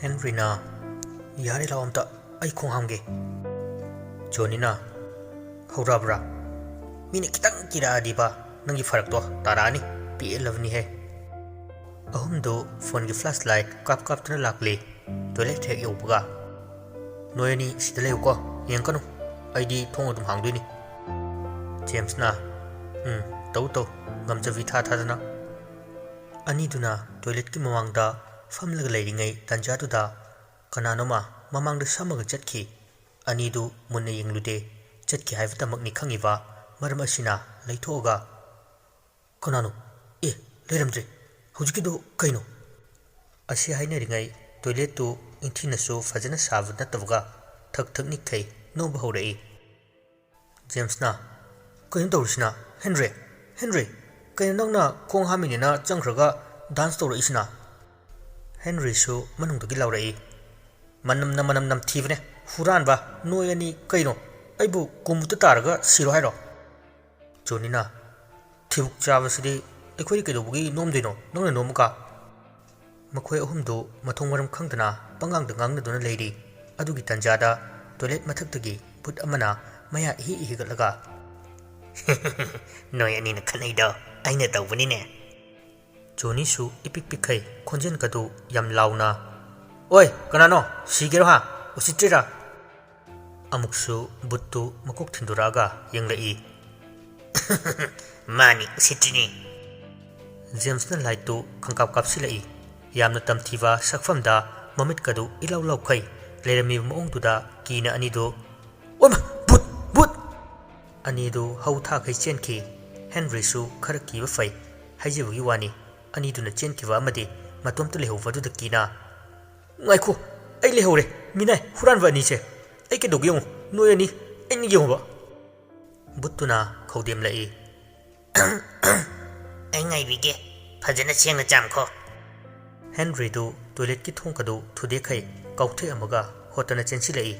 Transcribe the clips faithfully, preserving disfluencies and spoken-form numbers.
ꯍꯦꯟꯔꯤꯅ, "ꯌꯥꯔꯦ, ꯂꯥꯛꯑꯣ ꯑꯝꯇ, ꯑꯩ ꯈꯣꯡ ꯍꯥꯝꯒꯦ꯫" ꯖꯣꯅꯤꯅ, "ꯍꯧꯔꯛꯑꯕ꯭ꯔꯥ? ꯃꯤꯅ ꯈꯤꯇꯪ ꯀꯤꯔꯛꯑꯗꯤꯕ ꯅꯪꯒꯤ ꯐꯔꯛꯇꯣ ꯇꯥꯔꯛꯑꯅꯤ꯫ ꯄꯦꯜꯂꯕꯅꯤꯍꯦ꯫" ꯑꯍꯨꯝꯗꯨ ꯐꯣꯟꯒꯤ ꯐ꯭ꯂꯥꯁ ꯂꯥꯏꯠ ꯀꯥꯞ ꯀꯥꯞꯇꯨꯅ ꯂꯥꯛꯂꯤ꯫ ꯇꯣꯏꯂꯦꯠ ꯍꯦꯛ ꯌꯧꯕꯒ, "ꯅꯣꯏ ꯑꯅꯤ ꯁꯤꯗ ꯂꯩꯌꯨꯀꯣ, ꯌꯦꯡꯀꯅꯨ, ꯑꯩꯗꯤ ꯊꯣꯡ ꯑꯗꯨꯝ ꯍꯥꯡꯗꯣꯏꯅꯤ꯫" ꯖꯦꯝꯁꯅ, "ꯎꯝ, ꯇꯧ ꯇꯧ, ꯉꯝꯖꯕꯤ ꯊꯥ ꯊꯥꯗꯅ꯫" ꯑꯅꯤꯗꯨꯅ ꯇꯣꯏꯂꯦꯠꯀꯤ ꯃꯃꯥꯡꯗ ꯐꯝꯂꯒ ꯂꯩꯔꯤꯉꯩ ꯇꯥꯟꯖꯥꯗꯨꯗ ꯀꯅꯥꯅꯣꯃ ꯃꯃꯥꯡꯗ ꯁꯝꯃꯒ ꯆꯠꯈꯤ꯫ ꯑꯅꯤꯗꯨ ꯃꯨꯟꯅ ꯌꯦꯡꯂꯨꯗꯦ꯫ ꯆꯠꯈꯤ ꯍꯥꯏꯕꯇꯃꯛꯅꯤ ꯈꯪꯉꯤꯕ꯫ ꯃꯔꯝ ꯑꯁꯤꯅ ꯂꯩꯊꯣꯛꯑꯒ, "ꯀꯅꯥꯅꯣ? ꯑꯦ, ꯂꯩꯔꯝꯗ꯭ꯔꯦ꯫ ꯍꯧꯖꯤꯛꯀꯤꯗꯣ ꯀꯩꯅꯣ?" ꯑꯁꯤ ꯍꯥꯏꯅꯔꯤꯉꯩ ꯇꯣꯏꯂꯦꯠꯇꯨ ꯏꯟꯊꯤꯅꯁꯨ ꯐꯖꯅ ꯁꯥꯕ ꯅꯠꯇꯕꯒ ꯊꯛ ꯊꯛ ꯅꯤꯛꯈꯩ ꯅꯣꯝꯕ ꯍꯧꯔꯛꯏ꯫ ꯖꯦꯝꯁꯅ, "ꯀꯩꯅꯣ ꯇꯧꯔꯤꯁꯤꯅ? ꯍꯦꯟꯔꯤ, ꯍꯦꯟꯔꯤ, ꯀꯩꯅꯣ ꯅꯪꯅ ꯈꯣꯡ ꯍꯥꯝꯃꯤꯅꯦꯅ ꯆꯪꯈ꯭ꯔꯒ ꯗꯥꯟꯁ ꯇꯧꯔꯛꯏꯁꯤꯅ?" ꯍꯦꯟꯔꯤꯁꯨ ꯃꯅꯨꯡꯗꯒꯤ ꯂꯥꯎꯔꯛꯏ, "ꯃꯅꯝꯅ ꯃꯅꯝ ꯅꯝꯊꯤꯕꯅꯦ, ꯍꯨꯔꯥꯟꯕ, ꯅꯣꯏ ꯑꯅꯤ ꯀꯩꯅꯣ? ꯑꯩꯕꯨ ꯀꯨꯝꯃꯨꯠꯇ ꯇꯥꯔꯒ ꯁꯤꯔꯣ ꯍꯥꯏꯔꯣ?" ꯖꯣꯅꯤꯅ, "ꯊꯤꯕꯨꯛ ꯆꯥꯕꯁꯤꯗꯤ ꯑꯩꯈꯣꯏꯗꯤ ꯀꯩꯗꯧꯕꯒꯤ ꯅꯣꯝꯗꯣꯏꯅꯣ? ꯅꯪꯅ ꯅꯣꯝꯃꯨꯀꯥ꯫" ꯃꯈꯣꯏ ꯑꯍꯨꯝꯗꯨ ꯃꯊꯣꯡ ꯃꯔꯝ ꯈꯪꯗꯅ ꯄꯉꯥꯡꯗ ꯉꯥꯡꯅꯗꯨꯅ ꯂꯩꯔꯤ꯫ ꯑꯗꯨꯒꯤ ꯇꯥꯟꯖꯥꯗ ꯇꯣꯏꯂꯦꯠ ꯃꯊꯛꯇꯒꯤ ꯚꯨꯠ ꯑꯃꯅ ꯃꯌꯥ ꯏꯍꯤ ꯏꯍꯤꯒꯠꯂꯒ, "ꯅꯣꯏ ꯑꯅꯤꯅ ꯈꯠꯅꯩꯗꯣ ꯑꯩꯅ ꯇꯧꯕꯅꯤꯅꯦ꯫" ꯖꯣꯅꯤꯁꯨ ꯏꯄꯤꯛ ꯄꯤꯛꯈꯩ ꯈꯣꯟꯖꯦꯜꯒꯗꯨ ꯌꯥꯝ ꯂꯥꯎꯅ, "ꯑꯣꯏ, ꯀꯅꯥꯅꯣ? ꯁꯤꯒꯦꯔꯣ ꯍꯥ? ꯎꯁꯤꯠꯇ꯭ꯔꯤꯔꯥ?" ꯑꯃꯨꯛꯁꯨ ꯚꯨꯠꯇꯨ ꯃꯀꯣꯛ ꯊꯤꯟꯗꯣꯔꯛꯑꯒ ꯌꯦꯡꯂꯛꯏ꯫ "ꯃꯥꯅꯤ, ꯎꯁꯤꯠꯇ꯭ꯔꯤꯅꯤ꯫" ꯖꯦꯝꯁꯅ ꯂꯥꯏꯠꯇꯨ ꯈꯪꯀꯥꯞ ꯀꯥꯞꯁꯤꯜꯂꯛꯏ꯫ ꯌꯥꯝꯅ ꯇꯝꯊꯤꯕ ꯁꯛꯐꯝꯗ ꯃꯃꯤꯠꯀꯗꯨ ꯏꯂꯥꯎ ꯂꯥꯎꯈꯩ ꯂꯩꯔꯝꯃꯤꯕ ꯃꯑꯣꯡꯗꯨꯗ ꯀꯤꯅ ꯑꯅꯤꯗꯨ, "ꯑꯣꯏꯃ! ꯚꯨꯠ! ꯚꯨꯠ!" ꯑꯅꯤꯗꯨ ꯍꯧ ꯊꯥꯈꯩ ꯆꯦꯟꯈꯤ꯫ ꯍꯦꯟꯔꯤꯁꯨ ꯈꯔ ꯀꯤꯕ ꯐꯩ ꯍꯥꯏꯖꯕꯒꯤ ꯋꯥꯅꯤ꯫ ꯑꯅꯤꯗꯨꯅ ꯆꯦꯟꯈꯤꯕ ꯑꯃꯗꯤ ꯃꯇꯣꯝꯇ ꯂꯩꯍꯧꯕꯗꯨꯗ ꯀꯤꯅ, "ꯉꯥꯏꯈꯣ, ꯑꯩ ꯂꯩꯍꯧꯔꯦ꯫ ꯃꯤꯅꯥꯏ ꯍꯨꯔꯥꯟꯕ ꯑꯅꯤꯁꯦ꯫ ꯑꯩ ꯀꯩꯗꯧꯒꯦ ꯌꯦꯡꯉꯨ, ꯅꯣꯏ ꯑꯅꯤ, ꯑꯩꯅ ꯌꯦꯡꯉꯨꯕ꯫" ꯚꯨꯠꯇꯨꯅ ꯈꯧꯗꯦꯝꯂꯛꯏ꯫ "ꯑꯩ ꯉꯥꯏꯕꯤꯒꯦ꯫ ꯐꯖꯅ ꯁꯦꯡꯅ ꯆꯥꯝꯈꯣ꯫" ꯍꯦꯟꯔꯤꯗꯨ ꯇꯣꯏꯂꯦꯠꯀꯤ ꯊꯣꯡꯒꯗꯨ ꯊꯨꯗꯦꯛꯈꯩ ꯀꯥꯎꯊꯦꯛꯑꯝꯃꯒ ꯍꯣꯠꯇꯅ ꯆꯦꯟꯁꯤꯜꯂꯛꯏ꯫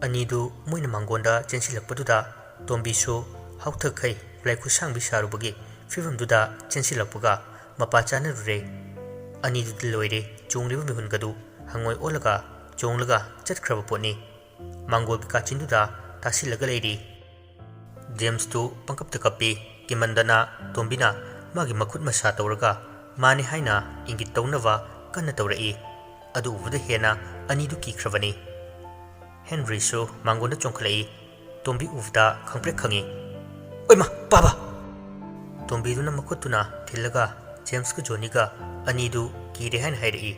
ꯑꯅꯤꯗꯨ ꯃꯣꯏꯅ ꯃꯥꯡꯒꯣꯟꯗ ꯆꯦꯟꯁꯤꯜꯂꯛꯄꯗꯨꯗ ꯇꯣꯝꯕꯤꯁꯨ ꯍꯥꯎꯊꯛꯈꯩ ꯈꯨꯠꯂꯥꯏ ꯈꯨꯠꯁꯥꯡꯕꯤ ꯁꯥꯔꯨꯕꯒꯤ ꯐꯤꯕꯝꯗꯨꯗ ꯆꯦꯟꯁꯤꯜꯂꯛꯄꯒ ꯃꯄꯥ ꯆꯥꯅꯔꯨꯔꯦ꯫ ꯑꯅꯤꯗꯨꯗꯤ ꯂꯣꯏꯔꯦ꯫ ꯆꯣꯡꯂꯤꯕ ꯃꯤꯍꯨꯟꯒꯗꯨ ꯍꯪꯉꯣꯏ ꯑꯣꯜꯂꯒ ꯆꯣꯡꯂꯒ ꯆꯠꯈ꯭ꯔꯕ ꯄꯣꯠꯅꯤ꯫ ꯃꯥꯡꯒꯣꯜꯒꯤ ꯀꯥꯆꯤꯟꯗꯨꯗ ꯇꯥꯁꯤꯜꯂꯒ ꯂꯩꯔꯤ꯫ ꯖꯦꯝꯁꯇꯨ ꯄꯪꯀꯞꯇ ꯀꯞꯄꯤ꯫ ꯀꯤꯃꯟꯗꯅ ꯇꯣꯝꯕꯤꯅ ꯃꯥꯒꯤ ꯃꯈꯨꯠ ꯃꯁꯥ ꯇꯧꯔꯒ ꯃꯥꯅꯤ ꯍꯥꯏꯅ ꯏꯪꯒꯤꯠ ꯇꯧꯅꯕ ꯀꯟꯅ ꯇꯧꯔꯛꯏ꯫ ꯑꯗꯨ ꯎꯕꯗ ꯍꯦꯟꯅ ꯑꯅꯤꯗꯨ ꯀꯤꯈ꯭ꯔꯕꯅꯤ꯫ ꯍꯦꯟꯔꯤꯁꯨ ꯃꯥꯡꯒꯣꯟꯗ ꯆꯣꯡꯈꯠꯂꯛꯏ꯫ ꯇꯣꯝꯕꯤ ꯎꯕꯗ ꯈꯪꯄ꯭ꯔꯦꯛ ꯈꯪꯉꯤ꯫ "ꯑꯣꯏꯃ, ꯄꯥꯕ!" ꯇꯣꯝꯕꯤꯗꯨꯅ ꯃꯈꯨꯠꯇꯨꯅ ꯊꯤꯜꯂꯒ ꯖꯦꯝꯁꯀ ꯖꯣꯅꯤꯒ ꯑꯅꯤꯗꯨ ꯀꯤꯔꯦ ꯍꯥꯏꯅ ꯍꯥꯏꯔꯛꯏ꯫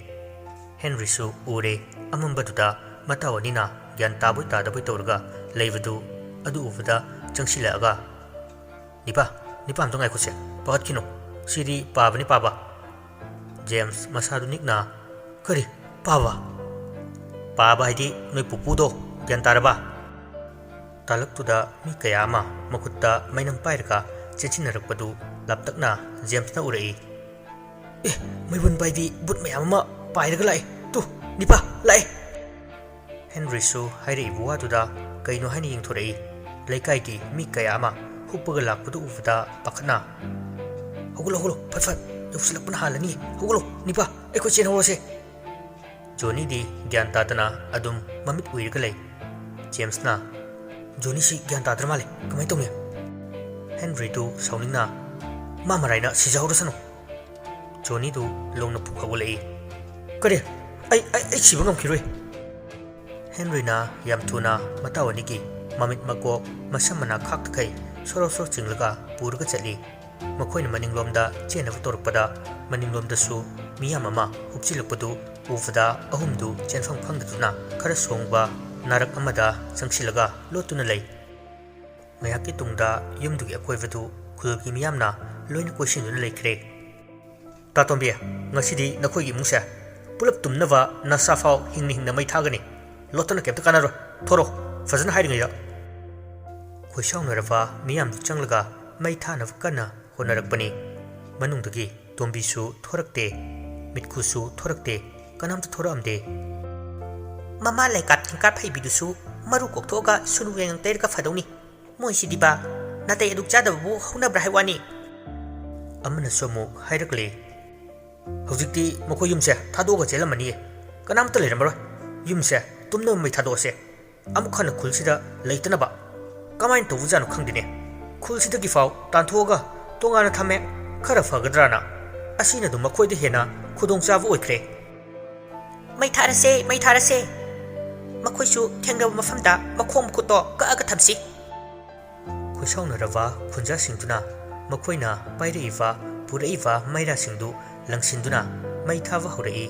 ꯍꯦꯟꯔꯤꯁꯨ ꯎꯔꯦ꯫ ꯑꯃꯝꯕꯗꯨꯗ ꯃꯇꯥꯎ ꯑꯅꯤꯅ ꯒ꯭ꯌꯥꯟ ꯇꯥꯕꯣꯏ ꯇꯥꯗꯕꯣꯏ ꯇꯧꯔꯒ ꯂꯩꯕꯗꯨ ꯑꯗꯨ ꯎꯕꯗ ꯆꯪꯁꯤꯜꯂꯛꯑꯒ, "ꯅꯤꯄꯥ, ꯅꯤꯄꯥ ꯑꯝꯇ ꯉꯥꯏꯈꯣꯁꯦ, ꯄꯥꯈꯠꯈꯤꯅꯨ꯫ ꯁꯤꯗꯤ ꯄꯥꯕꯅꯤ, ꯄꯥꯕ꯫" ꯖꯦꯝꯁ ꯃꯁꯥꯗꯨ ꯅꯤꯛꯅ, "ꯀꯔꯤ? ꯄꯥꯕ? ꯄꯥꯕ ꯍꯥꯏꯗꯤ ꯅꯣꯏ ꯄꯨꯄꯨꯗꯣ, ꯒ꯭ꯌꯥꯟ ꯇꯥꯔꯕ?" ꯇꯥꯂꯛꯇꯨꯗ ꯃꯤ ꯀꯌꯥ ꯑꯃ ꯃꯈꯨꯠꯇ ꯃꯩꯅꯝ ꯄꯥꯏꯔꯒ ꯆꯦꯟꯁꯤꯟꯅꯔꯛꯄꯗꯨ ꯂꯥꯞꯇꯛꯅ ꯖꯦꯝꯁꯅ ꯎꯔꯛꯏ꯫ "ꯑꯦ, ꯃꯩꯕꯨꯟ ꯄꯥꯏꯕꯤ ꯕꯨꯠ ꯃꯌꯥꯝ ꯑꯃ ꯄꯥꯏꯔꯒ ꯂꯥꯛꯑꯦ꯫ ꯇꯨ, ꯅꯤꯄꯥ, ꯂꯥꯛꯑꯦ!" ꯍꯦꯟꯔꯤꯁꯨ ꯍꯥꯏꯔꯛꯏꯕ ꯋꯥꯗꯨꯗ ꯀꯩꯅꯣ ꯍꯥꯏꯅ ꯌꯦꯡꯊꯣꯔꯛꯏ꯫ ꯂꯩꯀꯥꯏꯒꯤ ꯃꯤ ꯀꯌꯥ ꯑꯃ ꯍꯨꯞꯄꯒ ꯂꯥꯛꯄꯗꯨ ꯎꯕꯗ ꯄꯥꯈꯠꯅ, "ꯍꯧꯒꯠꯂꯣ, ꯍꯧꯒꯠꯂꯣ, ꯐꯠ ꯐꯠ, ꯌꯧꯁꯤꯜꯂꯛꯄꯅ ꯍꯥꯜꯂꯅꯤ꯫ ꯍꯧꯒꯠꯂꯣ, ꯅꯤꯄꯥ, ꯑꯩꯈꯣꯏ ꯆꯦꯟꯍꯧꯔꯁꯦ!" ꯖꯣꯅꯤꯗꯤ ꯒ꯭ꯌꯥꯟ ꯇꯥꯗꯅ ꯑꯗꯨꯝ ꯃꯃꯤꯠ ꯎꯏꯔꯒ ꯂꯩ꯫ ꯖꯦꯝꯁꯅ, "ꯖꯣꯅꯤꯁꯤ ꯒ꯭ꯌꯥꯟ ꯇꯥꯗ꯭ꯔ ꯃꯥꯜꯂꯦ, ꯀꯃꯥꯏꯅ ꯇꯧꯅꯤ?" ꯍꯦꯟꯔꯤꯗꯨ ꯁꯥꯎꯅꯤꯡꯅ, "ꯃꯥ ꯃꯔꯥꯏꯅ ꯁꯤꯖꯍꯧꯔꯁꯅꯨ!" ꯖꯣꯅꯤꯗꯨ ꯂꯣꯡꯅ ꯐꯨꯛ ꯍꯧꯒꯠꯂꯛꯏ꯫ "ꯀꯔꯤ? ꯑꯩ, ꯑꯩ, ꯑꯩ ꯁꯤꯕ ꯉꯝꯈꯤꯔꯣꯏ!" ꯍꯦꯟꯔꯤꯅ ꯌꯥꯝ ꯊꯨꯅ ꯃꯇꯥꯎ ꯑꯅꯤꯒꯤ ꯃꯃꯤꯠ ꯃꯀꯣꯛ, ꯃꯁꯝ ꯃꯅꯥ ꯈꯥꯛꯇꯈꯩ ꯁꯣꯔꯣ ꯁꯣꯔꯣ ꯆꯤꯡꯂꯒ ꯄꯨꯔꯒ ꯆꯠꯂꯤ꯫ ꯃꯈꯣꯏꯅ ꯃꯅꯤꯡꯂꯣꯝꯗ ꯆꯦꯟꯅꯕ ꯇꯧꯔꯛꯄꯗ, ꯃꯅꯤꯡꯂꯣꯝꯗꯁꯨ ꯃꯤꯌꯥꯝ ꯑꯃ ꯍꯨꯞꯆꯤꯜꯂꯛꯄꯗꯨ ꯎꯕꯗ, ꯑꯍꯨꯝꯗꯨ ꯆꯦꯟꯐꯝ ꯈꯪꯗꯗꯨꯅ ꯈꯔ ꯁꯣꯡꯕ ꯅꯥꯔꯛ ꯑꯃꯗ ꯆꯪꯁꯤꯜꯂꯒ ꯂꯣꯠꯇꯨꯅ ꯂꯩ꯫ ꯉꯥꯏꯍꯥꯛꯀꯤ ꯇꯨꯡꯗ ꯌꯨꯝꯗꯨꯒꯤ ꯑꯀꯣꯏꯕꯗꯨ ꯈꯨꯜꯒꯤ ꯃꯤꯌꯥꯝꯅ ꯂꯣꯏꯅ ꯀꯣꯏꯁꯤꯟꯗꯨꯅ ꯂꯩꯈ꯭ꯔꯦ꯫ "ꯇꯥꯇꯣꯝꯕꯤ, ꯉꯁꯤꯗꯤ ꯅꯈꯣꯏꯒꯤ ꯏꯃꯨꯡꯁꯦ ꯄꯨꯂꯞ ꯇꯨꯝꯅꯕ ꯅꯁꯥ ꯐꯥꯎ ꯍꯤꯡꯅ ꯍꯤꯡꯅ ꯃꯩ ꯊꯥꯒꯅꯤ꯫ ꯂꯣꯠꯇꯅ ꯀꯩꯝꯇ ꯀꯥꯟꯅꯔꯣꯏ꯫ ꯊꯣꯔꯣ, ꯐꯖꯅ ꯍꯥꯏꯔꯤꯉꯩꯗ!" ꯈꯣꯏꯁꯥꯎꯅꯔꯕ ꯃꯤꯌꯥꯝꯗꯨ ꯆꯪꯂꯒ ꯃꯩ ꯊꯥꯅꯕ ꯀꯟꯅ ꯍꯣꯠꯅꯔꯛꯄꯅꯤ꯫ ꯃꯅꯨꯡꯗꯒꯤ ꯇꯣꯝꯕꯤꯁꯨ ꯊꯣꯔꯛꯇꯦ, ꯃꯤꯠꯈꯨꯁꯨ ꯊꯣꯔꯛꯇꯦ, ꯀꯅꯥꯝꯇ ꯊꯣꯔꯛꯑꯝꯗꯦ꯫ "ꯃꯃꯥ ꯂꯩꯀꯥꯞ ꯊꯤꯡꯀꯥꯞ ꯍꯩꯕꯤꯗꯨꯁꯨ ꯃꯔꯨ ꯀꯣꯛꯊꯣꯛꯑꯒ ꯁꯨꯅꯨ ꯌꯥꯏꯉꯪ ꯇꯩꯔꯒ ꯐꯗꯧꯅꯤ꯫ ꯃꯣꯏꯁꯤꯗꯤꯕ ꯅꯥꯇꯩ ꯑꯗꯨꯛ ꯆꯥꯗꯕꯕꯨ ꯍꯧꯅꯕ꯭ꯔꯥ ꯍꯥꯏ ꯋꯥꯅꯤ!" ꯑꯃꯅꯁꯨ ꯑꯃꯨꯛ ꯍꯥꯏꯔꯛꯂꯦ꯫ "ꯍꯧꯖꯤꯛꯇꯤ ꯃꯈꯣꯏ ꯌꯨꯝꯁꯦ ꯊꯥꯗꯣꯛꯑꯒ ꯆꯦꯜꯂꯝꯃꯅꯤꯌꯦ꯫ ꯀꯅꯥꯝꯇ ꯂꯩꯔꯝꯃꯔꯣꯏ꯫ ꯌꯨꯝꯁꯦ ꯇꯨꯝꯅꯕ ꯃꯩ ꯊꯥꯗꯣꯛꯑꯁꯦ꯫ ꯑꯃꯨꯛ ꯍꯟꯅ ꯈꯨꯜꯁꯤꯗ ꯂꯩꯇꯅꯕ꯫ ꯀꯃꯥꯏꯅ ꯇꯧꯕꯖꯥꯠꯅꯣ ꯈꯪꯗꯦꯅꯦ꯫ ꯈꯨꯜꯁꯤꯗꯒꯤ ꯐꯥꯎ ꯇꯥꯟꯊꯣꯛꯑꯒ ꯇꯣꯉꯥꯟꯅ ꯊꯝꯃꯦ꯫ ꯈꯔ ꯐꯒꯗ꯭ꯔꯥꯅ꯫ ꯑꯁꯤꯅ ꯑꯗꯨꯝ ꯃꯈꯣꯏꯗ ꯍꯦꯟꯅ ꯈꯨꯗꯣꯡꯆꯥꯕ ꯑꯣꯏꯈ꯭ꯔꯦ꯫ ꯃꯩ ꯊꯥꯔꯁꯦ, ꯃꯩ ꯊꯥꯔꯁꯦ꯫ ꯃꯈꯣꯏꯁꯨ ꯊꯦꯡꯅꯕ ꯃꯐꯝꯗ ꯃꯈꯣꯡ ꯃꯈꯨꯠꯇꯣ ꯀꯛꯑꯒ ꯊꯝꯁꯤ꯫" ꯈꯣꯏꯁꯥꯎꯅꯔꯕ ꯈꯨꯟꯖꯥꯁꯤꯡꯗꯨꯅ ꯃꯈꯣꯏꯅ ꯄꯥꯏꯔꯛꯏꯕ, ꯄꯨꯔꯛꯏꯕ ꯃꯩꯔꯥꯁꯤꯡꯗꯨ ꯂꯪꯁꯤꯟꯗꯨꯅ ꯃꯩ ꯊꯥꯕ ꯍꯧꯔꯛꯏ꯫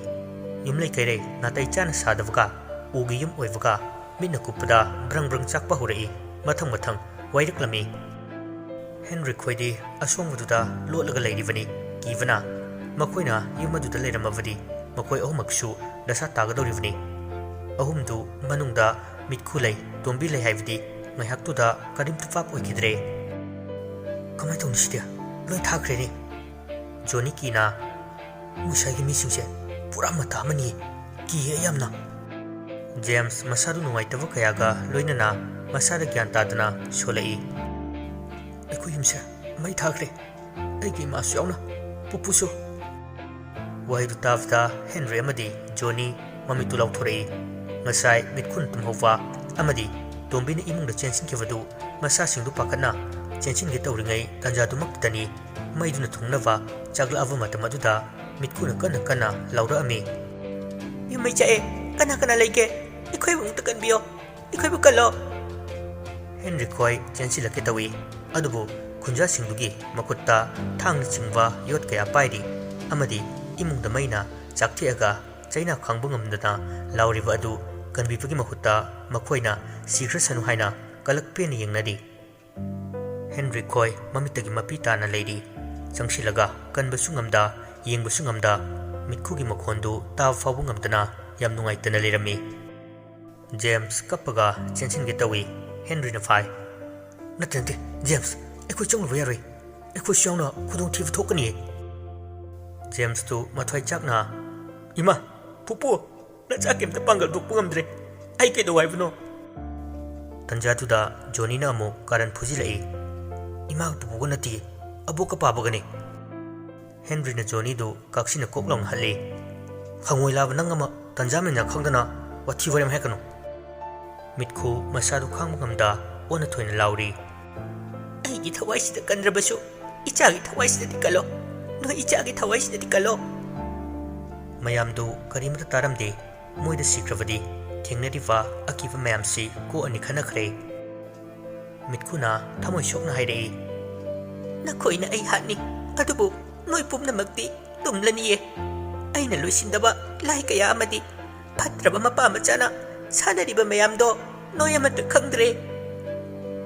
ꯌꯨꯝꯂꯩ ꯀꯩꯔꯩ ꯅꯥꯇꯩ ꯆꯥꯅ ꯁꯥꯗꯕꯒ, ꯎꯒꯤ ꯌꯨꯝ ꯑꯣꯏꯕꯒ, ꯃꯤꯠꯅ ꯀꯨꯞꯄꯗ ꯕ꯭ꯔꯪ ꯕ꯭ꯔꯪ ꯆꯥꯛꯄ ꯍꯧꯔꯛꯏ꯫ ꯃꯊꯪ ꯃꯊꯪ ꯋꯥꯏꯔꯛꯂꯝꯃꯤ꯫ ꯍꯦꯟꯔꯤ ꯈꯣꯏꯗꯤ ꯑꯁꯣꯡꯕꯗꯨꯗ ꯂꯣꯠꯂꯒ ꯂꯩꯔꯤꯕꯅꯤ꯫ ꯀꯤꯕꯅ ꯃꯈꯣꯏꯅ ꯌꯨꯝ ꯑꯗꯨꯗ ꯂꯩꯔꯝꯃꯕꯗꯤ ꯃꯈꯣꯏ ꯑꯍꯨꯝꯃꯛꯁꯨ ꯗꯁꯥ ꯇꯥꯒꯗꯧꯔꯤꯕꯅꯤ꯫ ꯑꯍꯨꯝꯗꯨ ꯃꯅꯨꯡꯗ ꯃꯤꯠꯈꯨ ꯂꯩ, ꯇꯣꯝꯕꯤ ꯂꯩ ꯍꯥꯏꯕꯗꯤ ꯉꯥꯏꯍꯥꯛꯇꯨꯗ ꯀꯔꯤꯝꯇ ꯚꯥꯞ ꯑꯣꯏꯈꯤꯗ꯭ꯔꯦ꯫ "ꯀꯃꯥꯏꯅ ꯇꯧꯅꯤ ꯁꯤꯗꯤ? ꯂꯣꯏ ꯊꯥꯈ꯭ꯔꯦꯅꯦ꯫" ꯖꯣꯅꯤ ꯀꯤꯅ, "ꯉꯁꯥꯏꯒꯤ ꯃꯤꯁꯤꯡꯁꯦ ꯄꯨꯔꯥ ꯃꯇꯥ ꯑꯃꯅꯤ꯫ ꯀꯤꯌꯦ ꯌꯥꯝꯅ꯫" ꯖꯦꯝꯁ ꯃꯁꯥꯗꯨ ꯅꯨꯡꯉꯥꯏꯇꯕ ꯀꯌꯥꯒ ꯂꯣꯏꯅꯅ ꯃꯁꯥꯗ ꯒ꯭ꯌꯥꯟ ꯇꯥꯗꯅ ꯁꯣꯜꯂꯛꯏ꯫ "ꯑꯩꯈꯣꯏ ꯌꯨꯝꯁꯦ ꯃꯩ ꯊꯥꯈ꯭ꯔꯦ꯫ ꯑꯩꯒꯤ ꯏꯃꯥꯁꯨ ꯌꯥꯎꯅ, ꯄꯨꯄꯨꯁꯨ꯫" ꯋꯥꯍꯩꯗꯨ ꯇꯥꯕꯗ ꯍꯦꯟꯔꯤ ꯑꯃꯗꯤ ꯖꯣꯅꯤ ꯃꯃꯤꯠꯇꯨ ꯂꯥꯎꯊꯣꯔꯛꯏ꯫ ꯉꯁꯥꯏ ꯃꯤꯠꯈꯨꯅ ꯇꯨꯝꯍꯧꯕ ꯑꯃꯗꯤ ꯇꯣꯝꯕꯤꯅ ꯏꯃꯨꯡꯗ ꯆꯦꯟꯁꯤꯟꯈꯤꯕꯗꯨ ꯃꯆꯥꯁꯤꯡꯗꯨ ꯄꯥꯈꯠꯅ ꯆꯦꯟꯁꯤꯟꯒꯦ ꯇꯧꯔꯤꯉꯩ ꯇꯥꯟꯖꯥꯗꯨꯃꯛꯇꯅꯤ ꯃꯩꯗꯨꯅ ꯊꯨꯡꯅꯕ ꯆꯥꯛꯂꯛꯑꯕ ꯃꯇꯝ ꯑꯗꯨꯗ ꯃꯤꯠꯈꯨꯅ ꯀꯟꯅ ꯀꯟꯅ ꯂꯥꯎꯔꯛꯑꯝꯃꯤ꯫ "ꯌꯨꯝ ꯃꯩ ꯆꯥꯛꯑꯦ꯫ ꯀꯅꯥ ꯀꯅꯥ ꯂꯩꯒꯦ? ꯑꯩꯈꯣꯏꯕꯨ ꯑꯃꯨꯛꯇ ꯀꯟꯕꯤꯌꯣ꯫ ꯑꯩꯈꯣꯏꯕꯨ ꯀꯜꯂꯣ꯫" ꯍꯦꯟꯔꯤ ꯈꯣꯏ ꯆꯦꯟꯁꯤꯜꯂꯛꯀꯦ ꯇꯧꯏ꯫ ꯑꯗꯨꯕꯨ ꯈꯨꯟꯖꯥꯁꯤꯡꯗꯨꯒꯤ ꯃꯈꯨꯠꯇ ꯊꯥꯡꯅꯆꯤꯡꯕ ꯌꯣꯠ ꯀꯌꯥ ꯄꯥꯏꯔꯤ ꯑꯃꯗꯤ ꯏꯃꯨꯡꯗ ꯃꯩꯅ ꯆꯥꯛꯊꯦꯛꯑꯒ ꯆꯩꯅꯥ ꯈꯥꯡꯕ ꯉꯝꯗꯅ ꯂꯥꯎꯔꯤꯕ ꯑꯗꯨ ꯀꯟꯕꯤꯕꯒꯤ ꯃꯍꯨꯠꯇ ꯃꯈꯣꯏꯅ ꯁꯤꯈ꯭ꯔꯁꯅꯨ ꯍꯥꯏꯅ ꯀꯂꯛ ꯄꯦꯟꯅ ꯌꯦꯡꯅꯔꯤ꯫ ꯍꯦꯟꯔꯤ ꯈꯣꯏ ꯃꯃꯤꯠꯇꯒꯤ ꯃꯄꯤ ꯇꯥꯅ ꯂꯩꯔꯤ꯫ ꯆꯪꯁꯤꯜꯂꯒ ꯀꯟꯕꯁꯨ ꯉꯝꯗ, ꯌꯦꯡꯕꯁꯨ ꯉꯝꯗ, ꯃꯤꯠꯈꯨꯒꯤ ꯃꯈꯣꯟꯗꯨ ꯇꯥꯕ ꯐꯥꯎꯕ ꯉꯝꯗꯅ ꯌꯥꯝ ꯅꯨꯡꯉꯥꯏꯇꯅ ꯂꯩꯔꯝꯃꯤ꯫ ꯖꯦꯝꯁ ꯀꯞꯄꯒ ꯆꯦꯟꯁꯤꯟꯒꯦ ꯇꯧꯏ꯫ ꯍꯦꯟꯔꯤꯅ ꯐꯥꯏ꯫ "ꯅꯠꯇꯦ, ꯅꯠꯇꯦ, ꯖꯦꯝꯁ, ꯑꯩꯈꯣꯏ ꯆꯪꯂꯨꯕ ꯌꯥꯔꯣꯏ꯫ ꯑꯩꯈꯣꯏꯁꯨ ꯌꯥꯎꯅ ꯈꯨꯗꯣꯡꯊꯤꯕ ꯊꯣꯛꯀꯅꯤꯌꯦ꯫" ꯖꯦꯝꯁꯇꯨ ꯃꯊ꯭ꯋꯥꯏ ꯆꯥꯛꯅ, "ꯏꯃꯥ, ꯄꯨꯄꯨ, ꯅꯆꯥ ꯀꯩꯝꯇ ꯄꯥꯡꯒꯜ ꯊꯣꯛꯄ ꯉꯝꯗ꯭ꯔꯦ꯫ ꯑꯩ ꯀꯩꯗꯧ ꯍꯥꯏꯕꯅꯣ?" ꯇꯟꯖꯥꯗꯨꯗ ꯖꯣꯅꯤꯅ ꯑꯃꯨꯛ ꯀꯥꯔꯟ ꯐꯨꯖꯤꯜꯂꯛꯏ꯫ "ꯏꯃꯥꯒ ꯄꯨꯄꯨꯒ ꯅꯠꯇꯤꯌꯦ, ꯑꯕꯣꯛꯀ ꯄꯥꯕꯒꯅꯤ꯫" ꯍꯦꯟꯔꯤꯅ ꯖꯣꯅꯤꯗꯨ ꯀꯥꯛꯁꯤꯅ ꯀꯣꯛ ꯂꯥꯎꯅ ꯍꯜꯂꯤ꯫ "ꯍꯪꯉꯣꯏ ꯂꯥꯕ ꯅꯪ ꯑꯃ, ꯇꯟꯖꯥ ꯃꯦꯟꯖꯥ ꯈꯪꯗꯅ ꯋꯥꯊꯤ ꯋꯥꯔꯦꯝ ꯍꯥꯏꯔꯛꯀꯅꯨ!" ꯃꯤꯠꯈꯨ ꯃꯁꯥꯗꯨ ꯈꯥꯡꯕ ꯉꯝꯗ ꯑꯣꯟꯅ ꯊꯣꯏꯅ ꯂꯥꯎꯔꯤ꯫ "ꯑꯩꯒꯤ ꯊꯋꯥꯏꯁꯤꯗ ꯀꯟꯗ꯭ꯔꯕꯁꯨ ꯏꯆꯥꯒꯤ ꯊꯋꯥꯏꯁꯤꯗꯗꯤ ꯀꯜꯂꯣ꯫ ꯅꯣꯏ ꯏꯆꯥꯒꯤ ꯊꯋꯥꯏꯁꯤꯗꯗꯤ ꯀꯜꯂꯣ!" ꯃꯌꯥꯝꯗꯨ ꯀꯔꯤꯃꯠꯇ ꯇꯥꯔꯝꯗꯦ꯫ ꯃꯣꯏꯗ ꯁꯤꯈ꯭ꯔꯕꯗꯤ ꯊꯦꯡꯅꯔꯤꯕ ꯑꯀꯤꯕ ꯃꯌꯥꯝꯁꯤ ꯀꯣꯛꯑꯅꯤ ꯈꯟꯅꯈ꯭ꯔꯦ꯫ ꯃꯤꯠꯈꯨꯅ ꯊꯃꯣꯏ ꯁꯣꯛꯅ ꯍꯥꯏꯔꯛꯏ, "ꯅꯈꯣꯏꯅ ꯑꯩ ꯍꯥꯠꯅꯤ, ꯑꯗꯨꯕꯨ ꯅꯣꯏ ꯄꯨꯝꯅꯃꯛꯇꯤ ꯇꯨꯝꯂꯅꯤꯌꯦ꯫ ꯑꯩꯅ ꯂꯣꯏꯁꯤꯟꯗꯕ ꯂꯥꯏ ꯀꯌꯥ ꯑꯃꯗꯤ ꯐꯠꯇ꯭ꯔꯕ ꯃꯄꯥ ꯃꯆꯥꯅ ꯁꯥꯟꯅꯔꯤꯕ ꯃꯌꯥꯝꯗꯣ ꯅꯣꯏ ꯑꯃꯠꯇ ꯈꯪꯗ꯭ꯔꯦ꯫"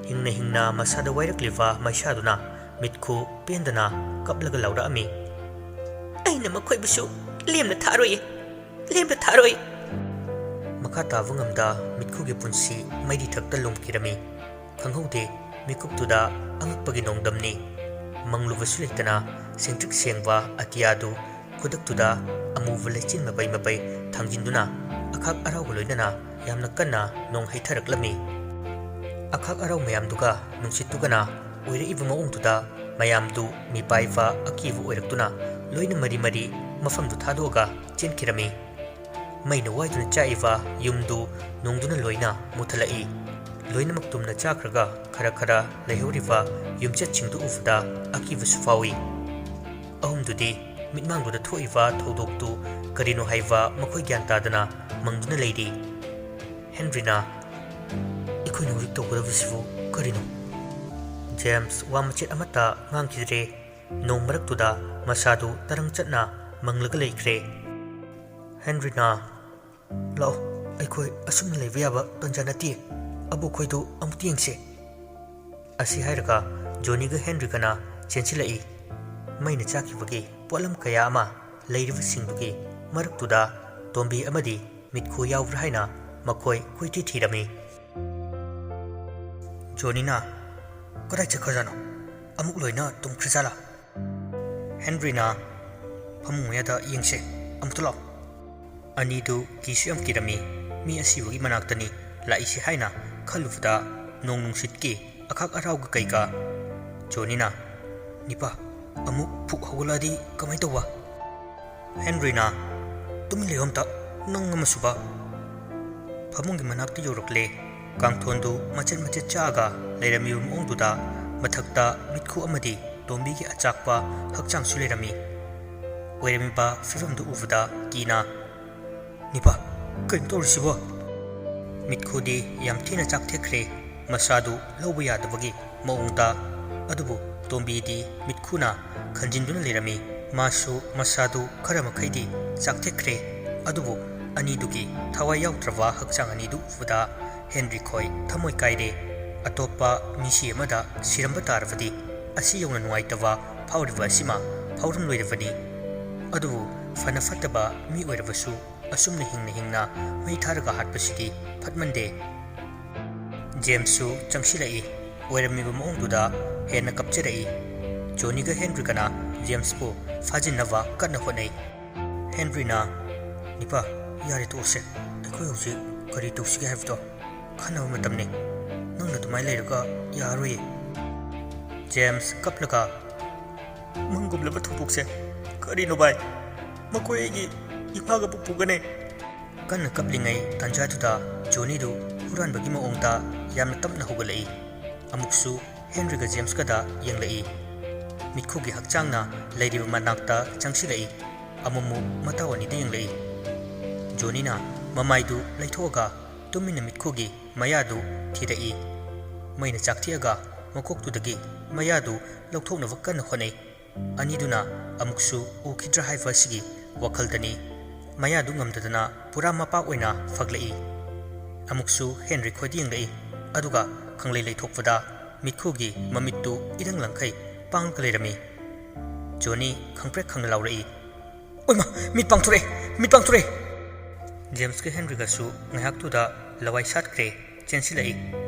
ꯍꯤꯡꯅ ꯍꯤꯡꯅ ꯃꯁꯥꯗ ꯋꯥꯏꯔꯛꯂꯤꯕ ꯃꯩꯁꯥꯗꯨꯅ ꯃꯤꯠꯈꯨ ꯄꯦꯟꯗꯅ ꯀꯞꯂꯒ ꯂꯥꯎꯔꯛꯑꯝꯃꯤ꯫ "ꯑꯩꯅ ꯃꯈꯣꯏꯕꯨꯁꯨ ꯂꯦꯝꯅ ꯊꯥꯔꯣꯏꯌꯦ, ꯂꯦꯝꯅ ꯊꯥꯔꯣꯏ!" ꯃꯈꯥ ꯇꯥꯕ ꯉꯝꯗ ꯃꯤꯠꯈꯨꯒꯤ ꯄꯨꯟꯁꯤ ꯃꯩꯔꯤ ꯊꯛꯇ ꯂꯨꯝꯈꯤꯔꯝꯃꯤ꯫ ꯈꯪꯍꯧꯗꯦ, ꯃꯤꯀꯨꯞꯇꯨꯗ ꯑꯉꯛꯄꯒꯤ ꯅꯣꯡꯗꯝꯅꯤ꯫ ꯃꯪꯂꯨꯕꯁꯨ ꯂꯩꯇꯅ ꯁꯦꯡꯇ꯭ꯔꯤꯛ ꯁꯦꯡꯕ ꯑꯇꯤꯌꯥꯗꯨ ꯈꯨꯗꯛꯇꯨꯗ ꯑꯃꯨꯕ ꯂꯩꯆꯤꯟ ꯃꯄꯩ ꯃꯄꯩ ꯊꯥꯡꯖꯤꯟꯗꯨꯅ ꯑꯈꯥꯛ ꯑꯔꯥꯎꯒ ꯂꯣꯏꯅꯅ ꯌꯥꯝꯅ ꯀꯟꯅ ꯅꯣꯡ ꯍꯩꯊꯔꯛꯂꯝꯃꯤ꯫ ꯑꯈꯥꯛ ꯑꯔꯥꯎ ꯃꯌꯥꯝꯗꯨꯒ ꯅꯨꯡꯁꯤꯠꯇꯨꯒꯅ ꯑꯣꯏꯔꯛꯏꯕ ꯃꯑꯣꯡꯗꯨꯗ ꯃꯌꯥꯝꯗꯨ ꯃꯤꯄꯥꯏꯕ ꯑꯀꯤꯕ ꯑꯣꯏꯔꯛꯇꯨꯅ ꯂꯣꯏꯅ ꯃꯔꯤ ꯃꯔꯤ ꯃꯐꯝꯗꯨ ꯊꯥꯗꯣꯛꯑꯒ ꯆꯦꯟꯈꯤꯔꯝꯃꯤ꯫ ꯃꯩꯅ ꯋꯥꯏꯗꯨꯅ ꯆꯥꯛꯏꯕ ꯌꯨꯝꯗꯨ ꯅꯣꯡꯗꯨꯅ ꯂꯣꯏꯅ ꯃꯨꯊꯠꯂꯛꯏ꯫ ꯂꯣꯏꯅꯃꯛ ꯇꯨꯝꯅ ꯆꯥꯈ꯭ꯔꯒ ꯈꯔ ꯈꯔ ꯂꯩꯍꯧꯔꯤꯕ ꯌꯨꯝꯆꯠꯁꯤꯡꯗꯨ ꯎꯕꯗ ꯑꯀꯤꯕꯁꯨ ꯐꯥꯎꯏ꯫ ꯑꯍꯨꯝꯗꯨꯗꯤ ꯃꯤꯠꯃꯥꯡꯗꯨꯗ ꯊꯣꯛꯏꯕ ꯊꯧꯗꯣꯛꯇꯨ ꯀꯔꯤꯅꯣ ꯍꯥꯏꯕ ꯃꯈꯣꯏ ꯒ꯭ꯌꯥꯟ ꯇꯥꯗꯅ ꯃꯪꯗꯨꯅ ꯂꯩꯔꯤ꯫ ꯍꯦꯟꯔꯤꯅ, "ꯑꯩꯈꯣꯏꯅ ꯍꯧꯖꯤꯛ ꯇꯧꯒꯗꯕꯁꯤꯕꯨ ꯀꯔꯤꯅꯣ?" ꯖꯦꯝꯁ ꯋꯥ ꯃꯆꯦꯠ ꯑꯃꯠꯇ ꯉꯥꯡꯈꯤꯗ꯭ꯔꯦ꯫ ꯅꯣꯡ ꯃꯔꯛꯇꯨꯗ ꯃꯁꯥꯗꯨ ꯇꯔꯪ ꯆꯠꯅ ꯃꯪꯂꯒ ꯂꯩꯈ꯭ꯔꯦ꯫ ꯍꯦꯟꯔꯤꯅ, "ꯂꯥꯛꯑꯣ, ꯑꯩꯈꯣꯏ ꯑꯁꯨꯝꯅ ꯂꯩꯕ ꯌꯥꯕ ꯇꯟꯖꯥ ꯅꯠꯇꯦ꯫ ꯑꯕꯣꯛꯈꯣꯏꯗꯨ ꯑꯃꯨꯛꯇ ꯌꯦꯡꯁꯤ꯫" ꯑꯁꯤ ꯍꯥꯏꯔꯒ ꯖꯣꯅꯤꯒ ꯍꯦꯟꯔꯤꯒꯅ ꯆꯦꯟꯁꯤꯜꯂꯛꯏ꯫ ꯃꯩꯅ ꯆꯥꯛꯈꯤꯕꯒꯤ ꯄꯣꯠꯂꯝ ꯀꯌꯥ ꯑꯃ ꯂꯩꯔꯤꯕꯁꯤꯡꯗꯨꯒꯤ ꯃꯔꯛꯇꯨꯗ ꯇꯣꯝꯕꯤ ꯑꯃꯗꯤ ꯃꯤꯠꯈꯨ ꯌꯥꯎꯕ꯭ꯔꯥ ꯍꯥꯏꯅ ꯃꯈꯣꯏ ꯀꯣꯏꯊꯤ ꯊꯤꯔꯝꯃꯤ꯫ ꯖꯣꯅꯤꯅ, "ꯀꯗꯥꯏ ꯆꯠꯈ꯭ꯔꯖꯥꯠꯅꯣ? ꯑꯃꯨꯛ ꯂꯣꯏꯅ ꯇꯨꯝꯈ꯭ꯔꯖꯥꯠꯂꯥ?" ꯍꯦꯟꯔꯤꯅ, "ꯐꯃꯨꯡ ꯃꯌꯥꯗ ꯌꯦꯡꯁꯦ, ꯑꯃꯨꯛꯇ ꯂꯥꯛꯑꯣ꯫" ꯑꯅꯤꯗꯨ ꯀꯤꯁꯨ ꯌꯥꯝ ꯀꯤꯔꯝꯃꯤ꯫ ꯃꯤ ꯑꯁꯤꯕꯒꯤ ꯃꯅꯥꯛꯇꯅꯤ ꯂꯥꯛꯏꯁꯤ ꯍꯥꯏꯅ ꯈꯜꯂꯨꯕꯗ ꯅꯣꯡ ꯅꯨꯡꯁꯤꯠꯀꯤ ꯑꯈꯥꯛ ꯑꯔꯥꯎꯒ ꯀꯩꯒ꯫ ꯖꯣꯅꯤꯅ, "ꯅꯤꯄꯥ, ꯑꯃꯨꯛ ꯐꯨꯛ ꯍꯧꯒꯠꯂꯛꯑꯗꯤ ꯀꯃꯥꯏ ꯇꯧꯕ? ꯍꯦꯟꯔꯤꯅ, "ꯇꯨꯃꯤꯟ ꯂꯩꯌꯣ ꯑꯝꯇ, ꯅꯪ ꯑꯃꯁꯨꯕ?" ꯐꯃꯨꯡꯒꯤ ꯃꯅꯥꯛꯇ ꯌꯧꯔꯛꯂꯦ꯫ ꯀꯥꯡꯊꯣꯟꯗꯨ ꯃꯆꯦꯠ ꯃꯆꯦꯠ ꯆꯥꯛꯑꯒ ꯂꯩꯔꯝꯃꯤꯕ ꯃꯑꯣꯡꯗꯨꯗ ꯃꯊꯛꯇ ꯃꯤꯠꯈꯨ ꯑꯃꯗꯤ ꯇꯣꯝꯕꯤꯒꯤ ꯑꯆꯥꯛꯄ ꯍꯛꯆꯥꯡꯁꯨ ꯂꯩꯔꯝꯃꯤ꯫ ꯑꯣꯏꯔꯝꯃꯤꯕ ꯐꯤꯕꯝꯗꯨ ꯎꯕꯗ ꯀꯤꯅ, "ꯅꯤꯄꯥ, ꯀꯩꯅꯣ ꯇꯧꯔꯤꯁꯤꯕꯣ?" ꯃꯤꯠꯈꯨꯗꯤ ꯌꯥꯝ ꯊꯤꯅ ꯆꯥꯛꯊꯦꯛꯈ꯭ꯔꯦ, ꯃꯁꯥꯗꯨ ꯂꯧꯕ ꯌꯥꯗꯕꯒꯤ ꯃꯑꯣꯡꯗ꯫ ꯑꯗꯨꯕꯨ ꯇꯣꯝꯕꯤꯗꯤ ꯃꯤꯠꯈꯨꯅ ꯈꯟꯖꯤꯟꯗꯨꯅ ꯂꯩꯔꯝꯃꯤ꯫ ꯃꯥꯁꯨ ꯃꯁꯥꯗꯨ ꯈꯔ ꯃꯈꯩꯗꯤ ꯆꯥꯛꯊꯦꯛꯈ꯭ꯔꯦ, ꯑꯗꯨꯕꯨ ꯑꯅꯤꯗꯨꯒꯤ ꯊꯋꯥꯏ ꯌꯥꯎꯗ꯭ꯔꯕ ꯍꯛꯆꯥꯡ ꯑꯅꯤꯗꯨ ꯎꯕꯗ ꯍꯦꯟꯔꯤ ꯈꯣꯏ ꯊꯃꯣꯏ ꯀꯥꯏꯔꯦ꯫ ꯑꯇꯣꯞꯄ ꯃꯤꯁꯤ ꯑꯃꯗ ꯁꯤꯔꯝꯕ ꯇꯥꯔꯕꯗꯤ ꯑꯁꯤ ꯌꯧꯅ ꯅꯨꯡꯉꯥꯏꯇꯕ ꯐꯥꯎꯔꯤꯕ ꯑꯁꯤꯃ ꯐꯥꯎꯔꯝꯂꯣꯏꯗꯕꯅꯤ꯫ ꯑꯗꯨꯕꯨ ꯐꯅ ꯐꯠꯇꯕ ꯃꯤ ꯑꯣꯏꯔꯕꯁꯨ ꯑꯁꯨꯝꯅ ꯍꯤꯡꯅ ꯍꯤꯡꯅ ꯃꯩ ꯊꯥꯔꯒ ꯍꯥꯠꯄꯁꯤꯗꯤ ꯐꯠꯃꯟꯗꯦ꯫ ꯖꯦꯝꯁꯁꯨ ꯆꯪꯁꯤꯜꯂꯛꯏ꯫ ꯑꯣꯏꯔꯝꯃꯤꯕ ꯃꯑꯣꯡꯗꯨꯗ ꯍꯦꯟꯅ ꯀꯞꯆꯔꯛꯏ꯫ ꯖꯣꯅꯤꯒ ꯍꯦꯟꯔꯤꯒꯅ ꯖꯦꯝꯁꯄꯨ ꯐꯥꯖꯤꯟꯅꯕ ꯀꯟꯅ ꯍꯣꯠꯅꯩ꯫ ꯍꯦꯟꯔꯤꯅ, "ꯅꯤꯄꯥ, ꯌꯥꯔꯦ, ꯇꯣꯛꯑꯁꯦ꯫ ꯑꯩꯈꯣꯏ ꯍꯧꯖꯤꯛ ꯀꯔꯤ ꯇꯧꯁꯤꯒꯦ ꯍꯥꯏꯕꯗꯣ ꯈꯟꯅꯕ ꯃꯇꯝꯅꯤ꯫ ꯅꯪꯅ ꯑꯗꯨꯃꯥꯏꯅ ꯂꯩꯔꯒ ꯌꯥꯔꯣꯏꯌꯦ꯫" ꯖꯦꯝꯁ ꯀꯞꯂꯒ, "ꯃꯪꯒꯨꯝꯂꯕ ꯊꯧꯗꯣꯛꯁꯦ ꯀꯔꯤꯅꯣ ꯚꯥꯏ? ꯃꯈꯣꯏ ꯑꯩꯒꯤ ꯏꯃꯥꯒ ꯄꯨꯄꯨꯒꯅꯦ꯫" ꯀꯟꯅ ꯀꯞꯂꯤꯉꯩ ꯇꯥꯟꯖꯥꯗꯨꯗ ꯖꯣꯅꯤꯗꯨ ꯍꯨꯔꯥꯟꯕꯒꯤ ꯃꯑꯣꯡꯗ ꯌꯥꯝꯅ ꯇꯞꯅ ꯍꯧꯒꯠꯂꯛꯏ꯫ ꯑꯃꯨꯛꯁꯨ ꯍꯦꯟꯔꯤꯒ ꯖꯦꯝꯁꯀꯗ ꯌꯦꯡꯂꯛꯏ꯫ ꯃꯤꯠꯈꯨꯒꯤ ꯍꯛꯆꯥꯡꯅ ꯂꯩꯔꯤꯕ ꯃꯅꯥꯛꯇ ꯆꯪꯁꯤꯜꯂꯛꯏ꯫ ꯑꯃꯨꯛꯃꯨꯛ ꯃꯇꯥꯎ ꯑꯅꯤꯗ ꯌꯦꯡꯂꯛꯏ꯫ ꯖꯣꯅꯤꯅ ꯃꯃꯥꯏꯗꯨ ꯂꯩꯊꯣꯛꯑꯒ ꯇꯨꯃꯤꯟꯅ ꯃꯤꯠꯈꯨꯒꯤ ꯃꯌꯥꯗꯨ ꯊꯤꯔꯛꯏ꯫ ꯃꯩꯅ ꯆꯥꯛꯊꯦꯛꯑꯒ ꯃꯀꯣꯛꯇꯨꯗꯒꯤ ꯃꯌꯥꯗꯨ ꯂꯧꯊꯣꯛꯅꯕ ꯀꯟꯅ ꯍꯣꯠꯅꯩ꯫ ꯑꯅꯤꯗꯨꯅ ꯑꯃꯨꯛꯁꯨ ꯎꯈꯤꯗ꯭ꯔꯥ ꯍꯥꯏꯕ ꯑꯁꯤꯒꯤ ꯋꯥꯈꯜꯗꯅꯤ꯫ ꯃꯌꯥꯗꯨ ꯉꯝꯗꯗꯅ ꯄꯨꯔꯥ ꯃꯄꯥꯛ ꯑꯣꯏꯅ ꯐꯛꯂꯛꯏ꯫ ꯑꯃꯨꯛꯁꯨ ꯍꯦꯟꯔꯤ ꯈꯣꯏꯗ ꯌꯦꯡꯂꯛꯏ, ꯑꯗꯨꯒ ꯈꯪꯂꯩ ꯂꯩꯊꯣꯛꯄꯗ ꯃꯤꯠꯈꯨꯒꯤ ꯃꯃꯤꯠꯇꯨ ꯏꯔꯪ ꯂꯪꯈꯩ ꯄꯥꯡꯂꯒ ꯂꯩꯔꯝꯃꯤ꯫ ꯖꯣꯅꯤ ꯈꯪꯄ꯭ꯔꯦꯛ ꯈꯪꯅ ꯂꯥꯎꯔꯛꯏ, "ꯑꯣꯏꯃ, ꯃꯤꯠ ꯄꯥꯡꯊꯣꯔꯛꯑꯦ, ꯃꯤꯠ ꯄꯥꯡꯊꯣꯔꯛꯑꯦ!" ꯖꯦꯝꯁꯀ ꯍꯦꯟꯔꯤꯒꯁꯨ ꯉꯥꯏꯍꯥꯛꯇꯨꯗ ꯂꯋꯥꯏ ꯁꯥꯠꯈ꯭ꯔꯦ, ꯆꯦꯟꯁꯤꯜꯂꯛꯏ꯫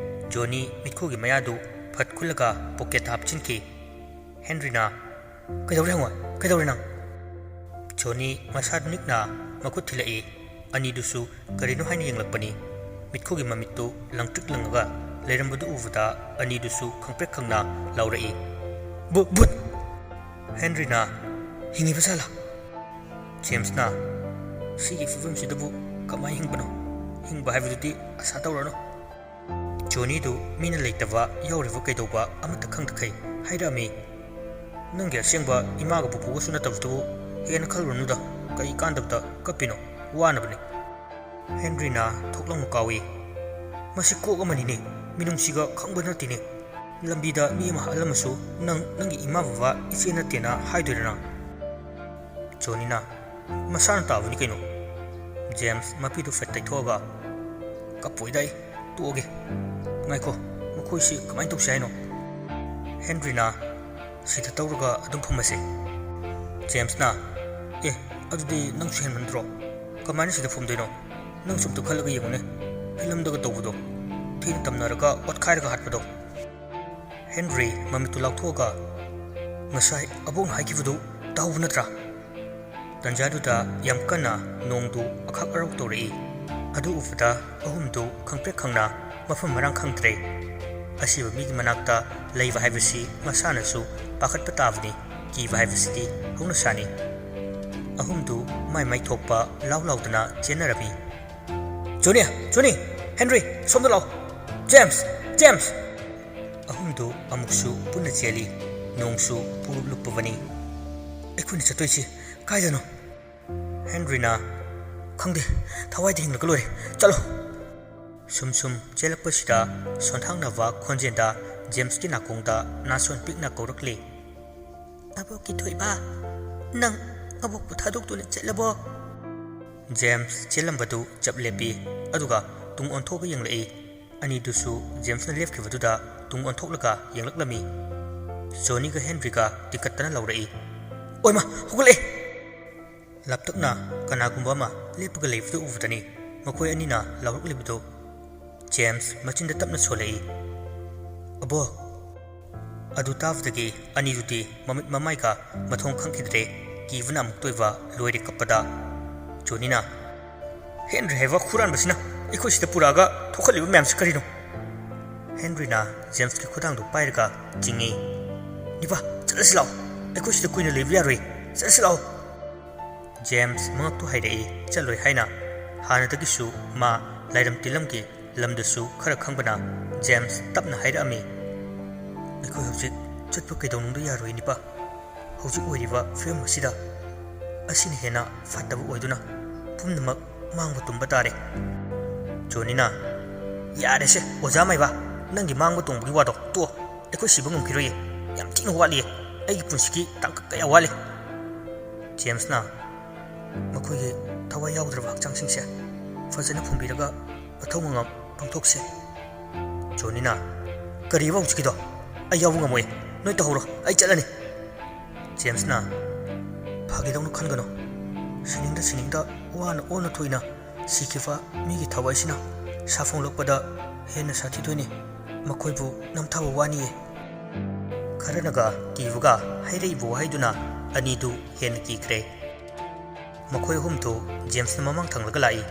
ꯖꯣꯅꯤ ꯃꯤꯠꯈꯨꯒꯤ ꯃꯌꯥꯗꯨ ꯐꯠ ꯈꯨꯜꯂꯒ ꯄꯣꯀꯦꯠꯇ ꯍꯥꯞꯆꯤꯟꯈꯤ꯫ ꯍꯦꯟꯔꯤꯅ, "ꯀꯩꯗꯧꯔꯦ ꯍꯪꯉꯣ? ꯀꯩꯗꯧꯔꯦ ꯅꯪ?" ꯖꯣꯅꯤ ꯃꯁꯥꯗꯨ ꯅꯤꯛꯅ ꯃꯈꯨꯠ ꯊꯤꯜꯂꯛꯏ꯫ ꯑꯅꯤꯗꯨꯁꯨ ꯀꯔꯤꯅꯣ ꯍꯥꯏꯅ ꯌꯦꯡꯂꯛꯄꯅꯤ꯫ ꯃꯤꯠꯈꯨꯒꯤ ꯃꯃꯤꯠꯇꯨ ꯂꯪꯇ꯭ꯔꯤꯛ ꯂꯪꯉꯒ ꯂꯩꯔꯝꯕꯗꯨ ꯎꯕꯗ ꯑꯅꯤꯗꯨꯁꯨ ꯈꯪꯄ꯭ꯔꯦꯛ ꯈꯪꯅ ꯂꯥꯎꯔꯛꯏ, "ꯚꯨꯠ! ꯚꯨꯠ!" ꯍꯦꯟꯔꯤꯅ, "ꯍꯤꯡꯉꯤꯕ ꯖꯥꯠꯂꯥ?" ꯖꯦꯝꯁꯅ, "ꯁꯤꯒꯤ ꯐꯤꯕꯝꯁꯤꯗꯕꯨ ꯀꯃꯥꯏꯅ ꯍꯤꯡꯕꯅꯣ? ꯍꯤꯡꯕ ꯍꯥꯏꯕꯗꯨꯗꯤ ꯑꯁꯥ ꯇꯧꯔꯅꯨ꯫ ꯖꯣꯅꯤꯗꯨ ꯃꯤꯅ ꯂꯩꯇꯕ ꯌꯥꯎꯔꯤꯕ ꯀꯩꯗꯧꯕ ꯑꯃꯠꯇ ꯈꯪꯗꯈꯩ ꯍꯥꯏꯔꯛꯑꯝꯃꯤ꯫ ꯅꯪꯒꯤ ꯑꯁꯦꯡꯕ ꯏꯃꯥꯒ ꯄꯨꯄꯨꯒꯁꯨ ꯅꯠꯇꯕꯗꯨꯕꯨ ꯍꯦꯟꯅ ꯈꯜꯂꯨꯔꯅꯨꯗ, ꯀꯩ ꯀꯥꯟꯗꯕꯗ ꯀꯞꯄꯤꯅꯣ? ꯋꯥꯅꯕꯅꯤ꯫" ꯍꯦꯟꯔꯤꯅ ꯊꯣꯛ ꯂꯥꯎꯅ ꯀꯥꯎꯏ꯫ "ꯃꯁꯤ ꯀꯣꯛ ꯑꯃꯅꯤꯅꯦ, ꯃꯤꯅꯨꯡꯁꯤꯒ ꯈꯪꯕ ꯅꯠꯇꯦꯅꯦ꯫ ꯂꯝꯕꯤꯗ ꯃꯤ ꯑꯃ ꯍꯥꯠꯂꯝꯃꯁꯨ ꯅꯪ ꯅꯪꯒꯤ ꯏꯃꯥ ꯕꯕꯥ ꯏꯆꯦ ꯅꯠꯇꯦꯅ ꯍꯥꯏꯗꯣꯏꯔ ꯅꯪ?" ꯖꯣꯅꯤꯅ, "ꯃꯁꯥꯅ ꯇꯥꯕꯅꯤ ꯀꯩꯅꯣ꯫" ꯖꯦꯝꯁ ꯃꯄꯤꯗꯨ ꯐꯠ ꯇꯩꯊꯣꯛꯑꯒ, "ꯀꯞꯄꯣꯏꯗ ꯑꯩ, ꯇꯣꯛꯑꯒꯦ꯫ ꯉꯥꯏꯈꯣ, ꯃꯈꯣꯏꯁꯤ ꯀꯃꯥꯏꯅ ꯇꯧꯁꯤ ꯍꯥꯏꯅꯣ?" ꯍꯦꯟꯔꯤꯅ, "ꯁꯤꯗ ꯇꯧꯔꯒ ꯑꯗꯨꯝ ꯐꯝꯃꯁꯦ꯫" ꯖꯦꯝꯁꯅ, "ꯑꯦ, ꯑꯗꯨꯗꯤ ꯅꯪꯁꯨ ꯍꯦꯟꯃꯟꯗ꯭ꯔꯣ? ꯀꯃꯥꯏꯅ ꯁꯤꯗ ꯐꯝꯗꯣꯏꯅꯣ? ꯅꯪꯁꯨ ꯑꯝꯇ ꯈꯜꯂꯒ ꯌꯦꯡꯉꯨꯅꯦ, ꯐꯤꯂꯝꯗꯒ ꯇꯧꯕꯗꯣ, ꯊꯤꯅ ꯇꯝꯅꯔꯒ ꯑꯣꯠꯈꯥꯏꯔꯒ ꯍꯥꯠꯄꯗꯣ꯫" ꯍꯦꯟꯔꯤ ꯃꯃꯤꯠꯇꯨ ꯂꯥꯎꯊꯣꯛꯑꯒ, "ꯉꯁꯥꯏ ꯑꯕꯣꯛꯅ ꯍꯥꯏꯈꯤꯕꯗꯨ ꯇꯥꯍꯧꯕ ꯅꯠꯇ꯭ꯔꯥ?" ꯇꯟꯖꯥꯗꯨꯗ ꯌꯥꯝ ꯀꯟꯅ ꯅꯣꯡꯗꯨ ꯑꯈꯥꯛ ꯑꯔꯥꯎ ꯇꯧꯔꯛꯏ꯫ ꯑꯗꯨ ꯎꯕꯗ ꯑꯍꯨꯝꯗꯨ ꯈꯪꯄ꯭ꯔꯦꯛ ꯈꯪꯅ ꯃꯐꯝ ꯃꯔꯥꯡ ꯈꯪꯗ꯭ꯔꯦ꯫ ꯑꯁꯤꯕ ꯃꯤꯒꯤ ꯃꯅꯥꯛꯇ ꯂꯩꯕ ꯍꯥꯏꯕꯁꯤ ꯃꯁꯥꯅꯁꯨ ꯄꯥꯈꯠꯄ ꯇꯥꯕꯅꯤ, ꯀꯤꯕ ꯍꯥꯏꯕꯁꯤꯗꯤ ꯍꯧꯅꯁꯥꯅꯤ꯫ ꯑꯍꯨꯝꯗꯨ ꯃꯥꯏ ꯃꯥꯏ ꯊꯣꯛꯄ ꯂꯥꯎ ꯂꯥꯎꯗꯅ ꯆꯦꯟꯅꯔꯝꯃꯤ꯫ "ꯖꯣꯅꯤ, ꯖꯣꯅꯤ, ꯍꯦꯟꯔꯤ, ꯁꯣꯝꯗ ꯂꯥꯛꯑꯣ꯫ James, James!" ꯑꯍꯨꯝꯗꯨ ꯑꯃꯨꯛꯁꯨ ꯄꯨꯟꯅ ꯆꯦꯜꯂꯤ꯫ ꯅꯣꯡꯁꯨ ꯄꯨꯂꯨꯞ ꯂꯨꯞꯄꯕꯅꯤ꯫ "ꯑꯩꯈꯣꯏꯅ ꯆꯠꯇꯣꯏꯁꯤ ꯀꯥꯏꯗꯅꯣ?" ꯍꯦꯟꯔꯤꯅ, "ꯈꯪꯗꯦ, ꯊꯋꯥꯏꯗ ꯍꯤꯡꯂꯒ ꯂꯣꯏꯔꯦ, ꯆꯠꯂꯣ!" ꯁꯨꯝ ꯁꯨꯝ ꯆꯦꯜꯂꯛꯄꯁꯤꯗ ꯁꯣꯟꯊꯥꯡꯅꯕ ꯈꯣꯟꯖꯦꯜꯗ ꯖꯦꯝꯁꯀꯤ ꯅꯥꯀꯣꯡꯗ ꯅꯥꯁꯣꯟ ꯄꯤꯛꯅ ꯀꯧꯔꯛꯂꯤ꯫ "ꯑꯕꯣꯛꯀꯤ ꯊꯣꯏꯕ, ꯅꯪ ꯑꯕꯣꯛꯄꯨ ꯊꯥꯗꯣꯛꯇꯨꯅ ꯆꯠꯂꯕꯣ?" ꯖꯦꯝꯁ ꯆꯦꯜꯂꯝꯕꯗꯨ ꯆꯞ ꯂꯦꯞꯄꯤ, ꯑꯗꯨꯒ ꯇꯨꯡ ꯑꯣꯟꯊꯣꯛꯑꯒ ꯌꯦꯡꯂꯛꯏ꯫ ꯑꯅꯤꯗꯨꯁꯨ ꯖꯦꯝꯁꯅ ꯂꯦꯞꯈꯤꯕꯗꯨꯗ ꯇꯨꯡ ꯑꯣꯟꯊꯣꯛꯂꯒ ꯌꯦꯡꯂꯛꯂꯝꯃꯤ꯫ ꯖꯣꯅꯤꯒ ꯍꯦꯟꯔꯤꯒ ꯇꯤꯡꯈꯠꯇꯅ ꯂꯥꯎꯔꯛꯏ, "ꯑꯣꯏꯃ, ꯍꯧꯒꯠꯂꯛꯑꯦ!" ꯂꯥꯞꯇꯛꯅ ꯀꯅꯥꯒꯨꯝꯕ ꯑꯃ ꯂꯦꯞꯄꯒ ꯂꯩꯕꯗꯨ ꯎꯕꯗꯅꯤ ꯃꯈꯣꯏ ꯑꯅꯤꯅ ꯂꯥꯎꯔꯛꯂꯤꯕꯗꯨ꯫ ꯖꯦꯝꯁ ꯃꯆꯤꯟꯗ ꯇꯞꯅ ꯁꯣꯜꯂꯛꯏ, "ꯑꯕꯣꯛ!" ꯑꯗꯨ ꯇꯥꯕꯗꯒꯤ ꯑꯅꯤꯗꯨꯗꯤ ꯃꯃꯤꯠ ꯃꯃꯥꯏꯒ ꯃꯊꯣꯡ ꯈꯪꯈꯤꯗ꯭ꯔꯦ꯫ ꯀꯤꯕꯅ ꯑꯃꯨꯛꯇ ꯑꯣꯏꯕ ꯂꯣꯏꯔꯦ ꯀꯞꯄꯗ꯫ ꯖꯣꯅꯤꯅ, "ꯍꯦꯟꯔꯤ ꯍꯥꯏꯕ ꯍꯨꯔꯥꯟꯕꯁꯤꯅ ꯑꯩꯈꯣꯏ ꯁꯤꯗ ꯄꯨꯔꯛꯑꯒ ꯊꯣꯛꯍꯜꯂꯤꯕ ꯃꯌꯥꯝꯁꯤ ꯀꯔꯤꯅꯣ?" ꯍꯦꯟꯔꯤꯅ ꯖꯦꯝꯁꯀꯤ ꯈꯨꯗꯥꯡꯗꯨ ꯄꯥꯏꯔꯒ ꯆꯤꯡꯏ꯫ "ꯅꯤꯄꯥ, ꯆꯠꯂꯁꯤ ꯂꯥꯛꯑꯣ, ꯑꯩꯈꯣꯏ ꯁꯤꯗ ꯀꯨꯏꯅ ꯂꯩꯕ ꯌꯥꯔꯣꯏ꯫ ꯆꯠꯁꯤ ꯂꯥꯛꯑꯣ꯫ ꯖꯦꯝꯁ ꯃꯉꯛꯇꯨ ꯍꯥꯏꯔꯛꯏ, ꯆꯠꯂꯣꯏ ꯍꯥꯏꯅ꯫ ꯍꯥꯟꯅꯗꯒꯤꯁꯨ ꯃꯥ ꯂꯥꯏꯔꯝ ꯇꯤꯜꯂꯝꯒꯤ ꯂꯝꯗꯁꯨ ꯈꯔ ꯈꯪꯕꯅ ꯖꯦꯝꯁ ꯇꯞꯅ ꯍꯥꯏꯔꯛꯑꯝꯃꯤ, "ꯑꯩꯈꯣꯏ ꯍꯧꯖꯤꯛ ꯆꯠꯄ ꯀꯩꯗꯧꯅꯨꯡꯗ ꯌꯥꯔꯣꯏ, ꯅꯤꯄꯥ꯫ ꯍꯧꯖꯤꯛ ꯑꯣꯏꯔꯤꯕ ꯐꯤꯕꯝ ꯑꯁꯤꯗ ꯑꯁꯤꯅ ꯍꯦꯟꯅ ꯐꯠꯇꯕ ꯑꯣꯏꯗꯨꯅ ꯄꯨꯝꯅꯃꯛ ꯃꯥꯡꯕ ꯇꯨꯝꯕ ꯇꯥꯔꯦ꯫" ꯖꯣꯅꯤꯅ, "ꯌꯥꯔꯦꯁꯦ, ꯑꯣꯖꯥ ꯃꯥꯏꯕ, ꯅꯪꯒꯤ ꯃꯥꯡꯕ ꯇꯣꯡꯕꯒꯤ ꯋꯥꯗꯣ ꯇꯣꯛꯑꯣ꯫ ꯑꯩꯈꯣꯏ ꯁꯤꯕ ꯉꯝꯈꯤꯔꯣꯏꯌꯦ꯫ ꯌꯥꯝ ꯊꯤꯅ ꯋꯥꯠꯂꯤꯌꯦ꯫ ꯑꯩꯒꯤ ꯄꯨꯟꯁꯤꯒꯤ ꯇꯥꯡꯀꯛ ꯀꯌꯥ ꯋꯥꯠꯂꯤ꯫" ꯖꯦꯝꯁꯅ, "ꯃꯈꯣꯏꯒꯤ ꯊꯋꯥꯏ ꯌꯥꯎꯗ꯭ꯔꯕ ꯍꯛꯆꯥꯡꯁꯤꯡꯁꯦ ꯐꯖꯅ ꯐꯨꯝꯕꯤꯔꯒ ꯃꯊꯧ ꯃꯉꯝ ꯄꯥꯡꯊꯣꯛꯁꯦ꯫" ꯖꯣꯅꯤꯅ, "ꯀꯔꯤꯕ ꯍꯧꯖꯤꯛꯀꯤꯗꯣ? ꯑꯩ ꯌꯥꯎꯕ ꯉꯝꯃꯣꯏ꯫ ꯅꯣꯏ ꯇꯧꯍꯧꯔꯣ, ꯑꯩ ꯆꯠꯂꯅꯤ꯫" ꯖꯦꯝꯁꯅ, "ꯐꯥꯒꯤꯗꯧꯅ ꯈꯟꯒꯅꯨ꯫ ꯁꯤꯅꯤꯡꯗ ꯁꯤꯅꯤꯡꯗ ꯋꯥꯅ ꯑꯣꯟꯅ ꯊꯣꯛꯏꯅ ꯁꯤꯈꯤꯕ ꯃꯤꯒꯤ ꯊꯋꯥꯏꯁꯤꯅ ꯁꯥꯐꯣꯡꯂꯛꯄꯗ ꯍꯦꯟꯅ ꯁꯥꯊꯤꯗꯣꯏꯅꯤ꯫ ꯃꯈꯣꯏꯕꯨ ꯅꯝꯊꯕ ꯋꯥꯅꯤꯌꯦ꯫" ꯈꯔꯅꯒ ꯀꯤꯕꯒ ꯍꯥꯏꯔꯛꯏꯕ ꯋꯥꯍꯩꯗꯨꯅ ꯑꯅꯤꯗꯨ ꯍꯦꯟꯅ ꯀꯤꯈ꯭ꯔꯦ꯫ ꯃꯈꯣꯏ ꯑꯍꯨꯝꯗꯨ ꯖꯦꯝꯁꯅ ꯃꯃꯥꯡ ꯊꯪꯂꯒ ꯂꯥꯛꯏ꯫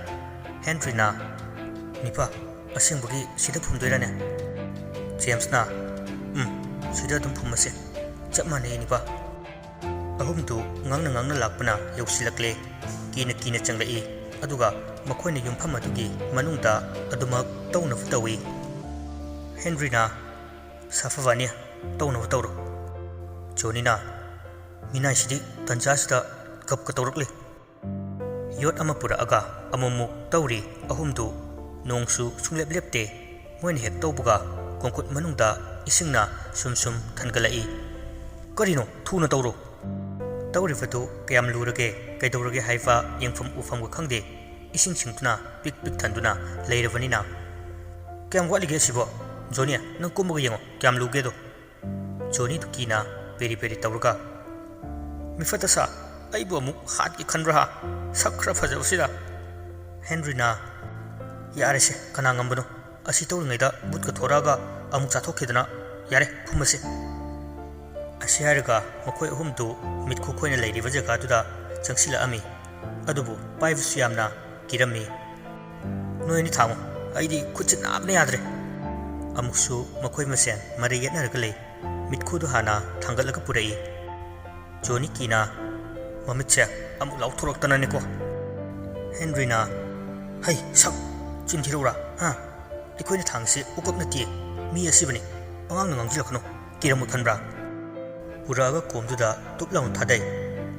ꯍꯦꯟꯔꯤꯅ, "ꯅꯤꯄꯥ, ꯑꯁꯦꯡꯕꯒꯤ ꯁꯤꯗ ꯐꯨꯝꯗꯣꯏꯔꯥꯅꯦ?" ꯖꯦꯝꯁꯅ, "ꯎꯝ, ꯁꯤꯗ ꯑꯗꯨꯝ ꯐꯨꯝꯃꯁꯦ꯫ ꯆꯞ ꯃꯥꯟꯅꯩ, ꯅꯤꯄꯥ꯫" ꯑꯍꯨꯝꯗꯨ ꯉꯥꯡꯅ ꯉꯥꯡꯅ ꯂꯥꯛꯄꯅ ꯌꯧꯁꯤꯜꯂꯛꯂꯦ꯫ ꯀꯤꯅ ꯀꯤꯅ ꯆꯪꯂꯛꯏ꯫ ꯑꯗꯨꯒ ꯃꯈꯣꯏꯅ ꯌꯨꯝꯐꯝ ꯑꯗꯨꯒꯤ ꯃꯅꯨꯡꯗ ꯑꯗꯨꯃꯛ ꯇꯧꯅꯕ ꯇꯧꯏ꯫ ꯍꯦꯟꯔꯤꯅ, "ꯁꯥꯐꯕꯥꯅꯤ, ꯇꯧꯅꯕ ꯇꯧꯔꯣ꯫" ꯖꯣꯅꯤꯅ, "ꯃꯤꯅꯥꯏꯁꯤꯗꯤ ꯇꯟꯖꯥꯁꯤꯗ ꯒꯞꯀ ꯇꯧꯔꯛꯂꯤ꯫" ꯌꯣꯠ ꯑꯃ ꯄꯨꯔꯛꯑꯒ ꯑꯃꯨꯛꯃꯨꯛ ꯇꯧꯔꯤ ꯑꯍꯨꯝꯗꯨ꯫ ꯅꯣꯡꯁꯨ ꯁꯨꯡꯂꯦꯞ ꯂꯦꯞꯇꯦ꯫ ꯃꯣꯏꯅ ꯍꯦꯛ ꯇꯧꯕꯒ ꯀꯣꯡꯈꯨꯠ ꯃꯅꯨꯡꯗ ꯏꯁꯤꯡꯅ ꯁꯨꯝ ꯁꯨꯝ ꯊꯟꯒꯠꯂꯛꯏ꯫ "ꯀꯔꯤꯅꯣ? ꯊꯨꯅ ꯇꯧꯔꯣ!" ꯇꯧꯔꯤꯕꯗꯨ ꯀꯌꯥꯝ ꯂꯨꯔꯒꯦ, ꯀꯩꯗꯧꯔꯒꯦ ꯍꯥꯏꯕ ꯌꯦꯡꯐꯝ ꯎꯐꯝꯒ ꯈꯪꯗꯦ꯫ ꯏꯁꯤꯡꯁꯤꯡꯗꯨꯅ ꯄꯤꯛ ꯄꯤꯛ ꯊꯟꯗꯨꯅ ꯂꯩꯔꯕꯅꯤꯅ꯫ "ꯀꯌꯥꯝ ꯋꯥꯠꯂꯤꯒꯦ ꯑꯁꯤꯕꯣ? ꯖꯣꯅꯤ, ꯅꯪ ꯀꯨꯝꯃꯒ ꯌꯦꯡꯉꯣ, ꯀꯌꯥꯝ ꯂꯨꯒꯦꯗꯣ?" ꯖꯣꯅꯤꯗꯨ ꯀꯤꯅ ꯄꯦꯔꯤ ꯄꯦꯔꯤ ꯇꯧꯔꯒ, "ꯃꯤꯐꯠꯇ ꯁꯥ, ꯑꯩꯕꯨ ꯑꯃꯨꯛ ꯍꯥꯠꯀꯦ ꯈꯟꯕ꯭ꯔꯥ ꯍꯥ? ꯁꯛ ꯈꯔ ꯐꯖꯕꯁꯤꯗ!" ꯍꯦꯟꯔꯤꯅ, "ꯌꯥꯔꯦꯁꯦ, ꯀꯅꯥ ꯉꯝꯕꯅꯣ? ꯑꯁꯤ ꯇꯧꯔꯤꯉꯩꯗ ꯕꯨꯠꯀ ꯊꯣꯔꯛꯑꯒ ꯑꯃꯨꯛ ꯆꯥꯊꯣꯛꯈꯤꯗꯅ꯫ ꯌꯥꯔꯦ, ꯐꯨꯝꯃꯁꯤ꯫" ꯑꯁꯤ ꯍꯥꯏꯔꯒ ꯃꯈꯣꯏ ꯑꯍꯨꯝꯗꯨ ꯃꯤꯠꯈꯨ ꯈꯣꯏꯅ ꯂꯩꯔꯤꯕ ꯖꯒꯥꯗꯨꯗ ꯆꯪꯁꯤꯜꯂꯛꯑꯝꯃꯤ꯫ ꯑꯗꯨꯕꯨ ꯄꯥꯏꯕꯁꯨ ꯌꯥꯝꯅ ꯀꯤꯔꯝꯃꯤ꯫ "ꯅꯣꯏ ꯑꯅꯤ ꯊꯥꯡꯉꯨ, ꯑꯩꯗꯤ ꯈꯨꯠꯁꯦ ꯅꯥꯕꯅ ꯌꯥꯗ꯭ꯔꯦ꯫" ꯑꯃꯨꯛꯁꯨ ꯃꯈꯣꯏ ꯃꯁꯦꯟ ꯃꯔꯩ ꯌꯦꯠꯅꯔꯒ ꯂꯩ꯫ ꯃꯤꯠꯈꯨꯗꯨ ꯍꯥꯟꯅ ꯊꯥꯡꯒꯠꯂꯒ ꯄꯨꯔꯛꯏ꯫ ꯖꯣꯅꯤꯀꯤꯅ ꯃꯃꯤꯠꯁꯦ ꯑꯃꯨꯛ ꯂꯥꯎꯊꯣꯔꯛꯇꯅꯅꯦꯀꯣ꯫ ꯍꯦꯟꯔꯤꯅ, "ꯍꯩ, ꯁꯛ! ꯆꯤꯟ ꯊꯤꯔꯧꯔꯥ? ꯍꯥ? ꯑꯩꯈꯣꯏꯅ ꯊꯥꯡꯁꯤ ꯎꯀꯞ ꯅꯠꯇꯦ, ꯃꯤ ꯑꯁꯤꯕꯅꯤ꯫ ꯑꯉꯥꯡꯅ ꯉꯥꯡꯁꯤꯜꯂꯛꯀꯅꯨ꯫ ꯀꯤꯔꯝꯃꯣꯏ ꯈꯟꯕ꯭ꯔꯥ?" ꯄꯨꯔꯛꯑꯒ ꯀꯣꯝꯗꯨꯗ ꯇꯨꯞ ꯂꯥꯎꯅ ꯊꯥꯗꯩ꯫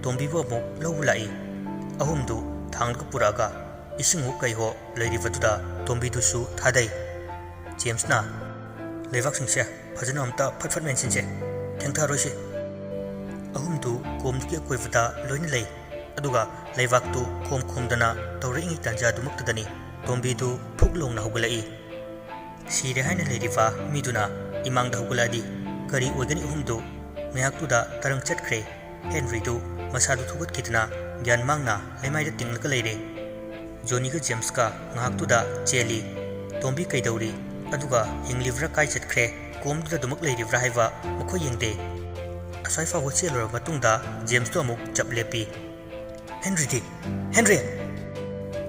ꯇꯣꯝꯕꯤꯕꯨ ꯑꯃꯨꯛ ꯂꯧꯕ ꯂꯥꯛꯏ꯫ ꯑꯍꯨꯝꯗꯨ ꯊꯥꯡꯗꯒ ꯄꯨꯔꯛꯑꯒ ꯏꯁꯤꯡꯍꯣ ꯀꯩꯍꯣ ꯂꯩꯔꯤꯕꯗꯨꯗ ꯇꯣꯝꯕꯤꯗꯨꯁꯨ ꯊꯥꯗꯩ꯫ ꯖꯦꯝꯁꯅ, "ꯂꯩꯕꯥꯛꯁꯤꯡꯁꯦ ꯐꯖꯅ ꯑꯝꯇ ꯐꯠ ꯐꯠ ꯃꯦꯟꯁꯤꯟꯁꯦ꯫ ꯊꯦꯡꯊꯔꯣꯏꯁꯦ꯫" ꯑꯍꯨꯝꯗꯨ ꯀꯣꯝꯗꯨꯒꯤ ꯑꯀꯣꯏꯕꯗ ꯂꯣꯏꯅ ꯂꯩ꯫ ꯑꯗꯨꯒ ꯂꯩꯕꯥꯛꯇꯨ ꯈꯣꯝ ꯈꯣꯝꯗꯅ ꯇꯧꯔꯛꯏꯉꯩ ꯇꯥꯟꯖꯥꯗꯨꯃꯛꯇꯗꯅꯤ ꯇꯣꯝꯕꯤꯗꯨ ꯐꯨꯛ ꯂꯣꯡꯅ ꯍꯧꯒꯠꯂꯛꯏ꯫ ꯁꯤꯔꯦ ꯍꯥꯏꯅ ꯂꯩꯔꯤꯕ ꯃꯤꯗꯨꯅ ꯏꯃꯥꯡꯗ ꯍꯧꯒꯠꯂꯛꯑꯗꯤ ꯀꯔꯤ ꯑꯣꯏꯒꯅꯤ? ꯑꯍꯨꯝꯗꯨ ꯉꯥꯏꯍꯥꯛꯇꯨꯗ ꯇꯔꯪ ꯆꯠꯈ꯭ꯔꯦ꯫ ꯍꯦꯟꯔꯤꯗꯨ ꯃꯁꯥꯗꯨ ꯊꯨꯒꯠꯈꯤꯗꯅ ꯒ꯭ꯌꯥꯟ ꯃꯥꯡꯅ ꯂꯩꯃꯥꯏꯗ ꯇꯤꯡꯂꯒ ꯂꯩꯔꯦ꯫ ꯖꯣꯅꯤꯒ ꯖꯦꯝꯁꯀ ꯉꯥꯏꯍꯥꯛꯇꯨꯗ ꯆꯦꯜꯂꯤ꯫ ꯇꯣꯝꯕꯤ ꯀꯩꯗꯧꯔꯤ? ꯑꯗꯨꯒ ꯍꯤꯡꯂꯤꯕ꯭ꯔꯥ, ꯀꯥꯏ ꯆꯠꯈ꯭ꯔꯦ? ꯀꯣꯝꯗꯨꯗ ꯑꯗꯨꯃꯛ ꯂꯩꯔꯤꯕ꯭ꯔꯥ ꯍꯥꯏꯕ ꯃꯈꯣꯏ ꯌꯦꯡꯗꯦ꯫ ꯑꯁ꯭ꯋꯥꯏ ꯐꯥꯎꯕ ꯆꯦꯜꯂꯨꯔꯕ ꯃꯇꯨꯡꯗ ꯖꯦꯝꯁꯇꯨ ꯑꯃꯨꯛ ꯆꯞ ꯂꯦꯞꯄꯤ꯫ "ꯍꯦꯟꯔꯤꯗꯤ? ꯍꯦꯟꯔꯤ!"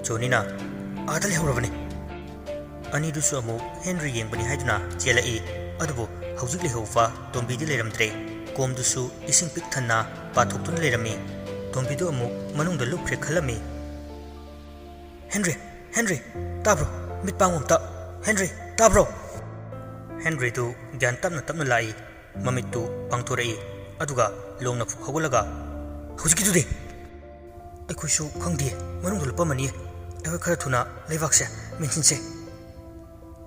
ꯖꯣꯅꯤꯅ, "ꯑꯥꯗ ꯂꯩꯍꯧꯔꯕꯅꯤ꯫" ꯑꯅꯤꯗꯨꯁꯨ ꯑꯃꯨꯛ ꯍꯦꯟꯔꯤ ꯌꯦꯡꯕꯅꯤ ꯍꯥꯏꯗꯨꯅ ꯆꯦꯜꯂꯛꯏ꯫ ꯑꯗꯨꯕꯨ ꯍꯧꯖꯤꯛ ꯂꯩꯍꯧꯕ ꯇꯣꯝꯕꯤꯗꯤ ꯂꯩꯔꯝꯗ꯭ꯔꯦ꯫ ꯀꯣꯝꯗꯨꯁꯨ ꯏꯁꯤꯡ ꯄꯤꯛ ꯊꯟꯅ ꯄꯥꯊꯣꯛꯇꯨꯅ ꯂꯩꯔꯝꯃꯤ꯫ ꯇꯣꯝꯕꯤꯗꯨ ꯑꯃꯨꯛ ꯃꯅꯨꯡꯗ ꯂꯨꯞꯈ꯭ꯔꯦ ꯈꯜꯂꯝꯃꯤ꯫ "ꯍꯦꯟꯔꯤ! ꯍꯦꯟꯔꯤ! ꯇꯥꯕ꯭ꯔꯣ? ꯃꯤꯠ ꯄꯥꯡꯉꯨ ꯑꯝꯇ! ꯍꯦꯟꯔꯤ! ꯇꯥꯕ꯭ꯔꯣ?" ꯍꯦꯟꯔꯤꯗꯨ ꯒ꯭ꯌꯥꯟ ꯇꯞꯅ ꯇꯞꯅ ꯂꯥꯛꯏ꯫ ꯃꯃꯤꯠꯇꯨ ꯄꯥꯡꯊꯣꯔꯛꯏ꯫ ꯑꯗꯨꯒ ꯂꯣꯡꯅ ꯐꯨꯛ ꯍꯧꯒꯠꯂꯒ, "ꯍꯧꯖꯤꯛꯀꯤꯗꯨꯗꯤ?" "ꯑꯩꯈꯣꯏꯁꯨ ꯈꯪꯗꯦ꯫ ꯃꯅꯨꯡꯗ ꯂꯨꯞꯄꯝꯃꯅꯤ꯫ ꯑꯩꯈꯣꯏ ꯈꯔ ꯊꯨꯅ ꯂꯩꯕꯥꯛꯁꯦ ꯃꯦꯟꯁꯤꯟꯁꯦ꯫"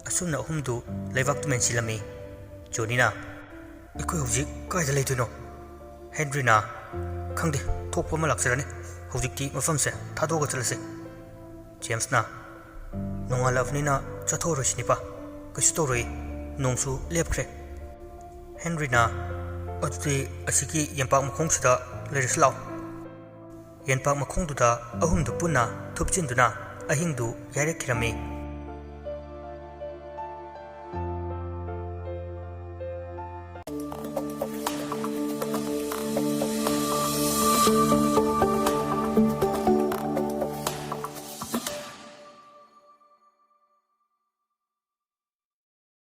ꯑꯁꯨꯝꯅ ꯑꯍꯨꯝꯗꯨ ꯂꯩꯕꯥꯛꯇꯨ ꯃꯦꯟꯁꯤꯜꯂꯝꯃꯤ꯫ ꯖꯣꯅꯤꯅ, "ꯑꯩꯈꯣꯏ ꯍꯧꯖꯤꯛ ꯀꯥꯏꯗ ꯂꯩꯗꯣꯏꯅꯣ?" ꯍꯦꯟꯔꯤꯅ, "ꯈꯪꯗꯦ, ꯊꯣꯛꯄ ꯑꯃ ꯂꯥꯛꯆꯔꯅꯤ꯫ ꯍꯧꯖꯤꯛꯇꯤ ꯃꯐꯝꯁꯦ ꯊꯥꯗꯣꯛꯑꯒ ꯆꯠꯂꯁꯤ꯫" ꯖꯦꯝꯁꯅ, "ꯅꯣꯡꯉꯥꯜꯂꯕꯅꯤꯅ ꯆꯠꯊꯣꯛꯑꯔꯣꯏꯁꯤ ꯅꯤꯄꯥ꯫ ꯀꯩꯁꯨ ꯇꯧꯔꯣꯏ꯫ ꯅꯣꯡꯁꯨ ꯂꯦꯞꯈ꯭ꯔꯦ꯫" ꯍꯦꯟꯔꯤꯅ, "ꯑꯗꯨꯗꯤ ꯑꯁꯤꯒꯤ ꯌꯦꯝꯄꯥꯛ ꯃꯈꯣꯡꯁꯤꯗ ꯂꯩꯔꯁꯤ ꯂꯥꯛꯑꯣ꯫" ꯌꯦꯟꯄꯥꯛ ꯃꯈꯣꯡꯗꯨꯗ ꯑꯍꯨꯝꯗꯨ ꯄꯨꯟꯅ ꯊꯨꯞꯆꯤꯟꯗꯨꯅ ꯑꯍꯤꯡꯗꯨ ꯌꯥꯏꯔꯛꯈꯤꯔꯝꯃꯤ꯫